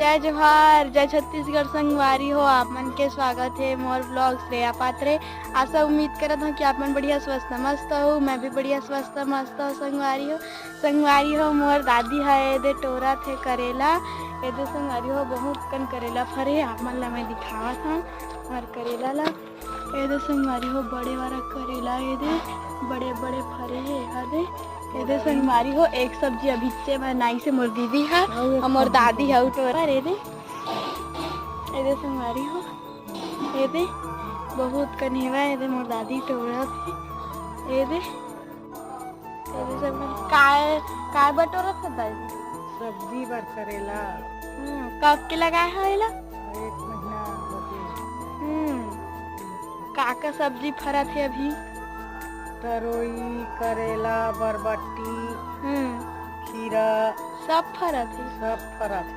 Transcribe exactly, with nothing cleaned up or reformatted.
जय जोहार, जय छत्तीसगढ़ संगवारी हो। आप मन के स्वागत हे मोर vlog श्रेया पात्रे। आशा उम्मीद करत हूँ कि आप मन बढ़िया स्वस्थ मस्त हो। मैं भी बढ़िया स्वस्थ मस्त हो संगवारी हो। संगवारी हो, मोर दादी ह एदे टोरत हे करेला। एदे संगवारी हो, बहुत कन करेला फरे हे। आप मन ला मैं दिखावत हूँ मोर करेला ला। एदे संगवारी हो, बड़े वाला करेला एदे बड़े बड़े फरे हे। एदे एदे संगवारी हो, एक सब्जी अभिच्चे बनाइस हे मोर दीदी ह अउ मोर दादी ह टोरत हे। एदे संगवारी हो, एदे बहुत कन हेवय। एदे मोर दादी टोरत हे। एदे एदे संगवारी, काय काय बटोरत हे दादी? सब्जी बर करेला। हम्म, कब के लगाए हो एला? एक महीना होगे। हम्म, का का सब्जी फरत हे अभी? तरोई, करेला, बरबट्टी, हम्म, खीरा। सब फरत हे? सब फरत हे।